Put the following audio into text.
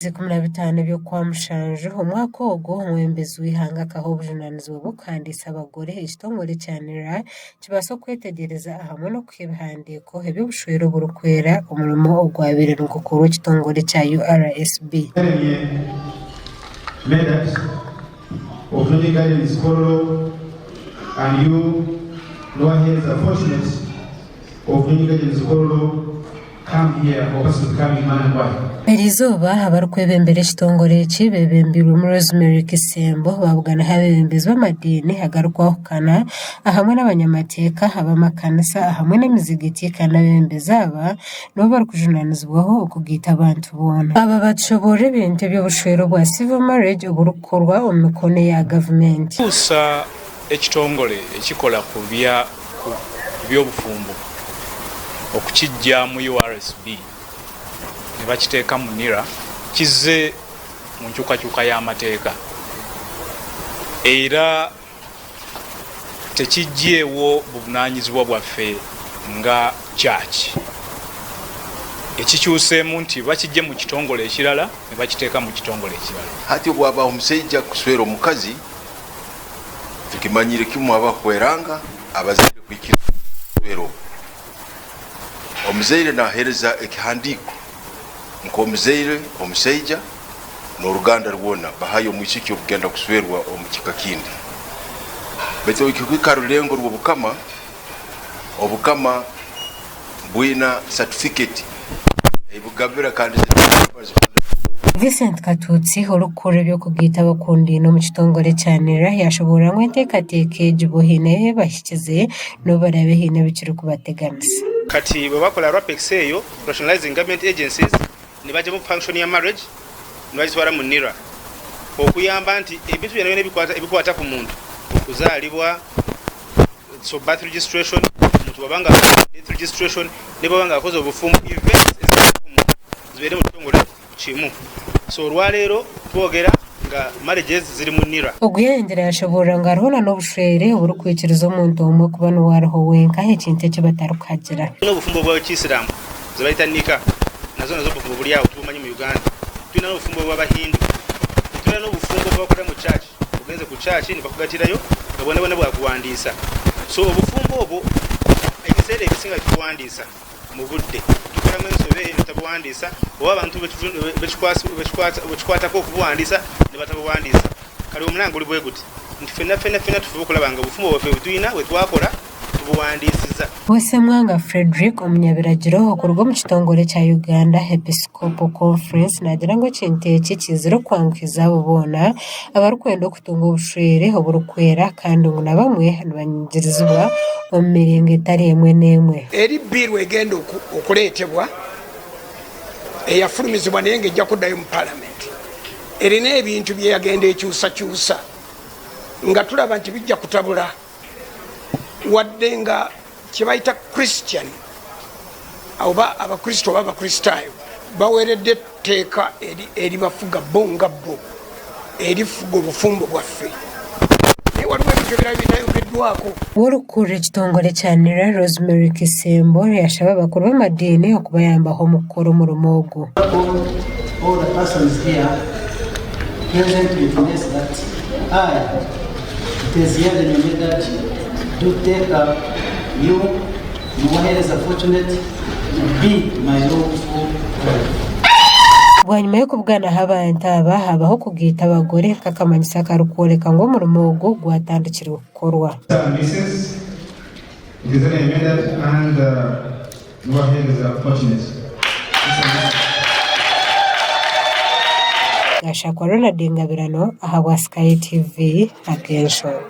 15 eby'Okwamushanju omwaka ogu, omwebembezi w'eihanga akaha obujunaanizibwa bw'okuhandiisa abagore ekitongore kya NIRA kibaase okwetegyereza hamwe n'okuha ebihandiiko eby'obushwere oburikwera omurimo ogwabaire nigukorwa ekitongore kya URSB. Medard of Nonye Gardens Kololo and you Nuwaheeza Fortunate of Nonye Gardens Kololo come here or person becoming man and wife. Eriizooba, abarikwebembera ekitongore eki beebembeirwemu Rosemary Kisembo baabuganaho abeebembezi b'amadiini agarikwahukana ahamwe n'abanyamateeka ab'amakanisa ahamwe n'emizigiti kandi abeebembezi aba nibo barikujunaanizibwaho okugaita abantu boona. Aba batushoboorora ebintu eby'obushwere obwa civil marriage oburikukorwa omu mikono eya gavumenti. Okukyusa ekitongore ekikola ku by'obufumbo okukiggya mu URSB ne bakiteeka mu NIRA kizze mu nkyukakyuka y'amateeka era tekiggyeewo buvunaanyizibwa bwaffe nga church. Ekikyuseemu nti bakiggye mu kitongole ekirala ne bakiteeka mu kitongole ekirala. Hati obwabaho omusaija kuswera omukazi, tukimanyire kimu abahweranga abazaire kwikiriza obuswere obu. Omuzaire nahereza ekihandiiko nk'omuzaire omusaija n'oruganda rwona bahayo omwisiki okugenda kuswerwa omu kika kindi. Baitu ekikuhika ha rulengo rw'obukama, obukama bwina satifiketi eibugabira kandi Vincent Katutsi, orikukurira eby'okugaita abakundaine omu kitongore kya NIRA yaashoboorora ngu enteekateeka egi bo haine ebi bahikize n'obu baraabe haine ebikirikubateganisa. Kati bwebakola Rapex eyo, Rationalising Government Agencies, nibagyamu function ya marriage nibagitwara mu NIRA okuyamba nti ebintu byonabyona ebikwata ku muntu, okuzaalibwa, so birth registration, omuntu bwaba nga death registration, nebwaba nga akoze obufumbo, events ezikwata ku muntu zibeere mu kitongole kimu. So olwaleero twogera nga marriages ziri mu NIRA. Ogu yayongyera yashoboorora ngu hariho na n'obushwere oburikwikiriza omuntu omwe kuba niwe ariho wenka ekintu eki batarikuhagira. N'obufumbo bwa Kiisiramu zebayeta Nikah nazo nazo obufumbo buri aho tubumanyi mu Uganda. Twine n'obufumbo bw'Abahindu. Nitwine n'obufumbo obubakorera mu church. Ogenze ku church nibakugatirayo nga bwonabwona bwakuwandiisa. So obufumbo obwo ebiseera ebisinga titubuwandiisa mu budde. Tukolamu ensobe nitutabuwandiisa oba abantu bekikwataku okubuwandiisa nibatabuwandiisa. Kale omulanga guli bweguti nti fena fena fena tufube okulaba nga obufumbo bwaife bwetulina bwetwakola tubuwandiisiza. Ssemwanga Fredrick, omunyabiragiro okuruga omu kitongore ekya Uganda Episcopal Conference naagira ngu ekintu eki kiizire okwanguhiza abo boona abarikwenda okutunga obushwere oburikwera kandi ngu na bamwe nibanyigirizibwa omu miringo etari emwe n'emwe. Eri bill egenda okuleetebwa eyafulumizibwa naye nga ejja kuddayo mu palamenti erina ebintu byeyagenda ekyusakyusa nga tulaba nti bijja kutabula wadde nga kyebayita Christian oba Abakristo oba Abakristaayo baweredde etteeka eribafuga bo nga bo erifuga obufumbo bwaffe naye waliwo ebintu ebirala bitayogeddwako. Orikukurira ekitongore kya NIRA, Rosemary Kisembo yashaba abakuru b'amadiini okubayambaho omu kukora omurimo ogu. All the persons here present witness that I, Nteziyaremye Medard, do take up you, Nuwahereza Fortunate, to be my lawful wife. Bwanyima y'okubuganaho abantu aba, habaho okugaita abagore nk'akamanyiso akarikworeka ngu omurimo ogu gwatandikirwe kukorwa. Mr and Mrs Nteziyaremye Medard and Nuwahereza Fortunate. Mr and Mrs. Gashakwa Ronald Ngabirano ahabwa Sky TV, Akensho.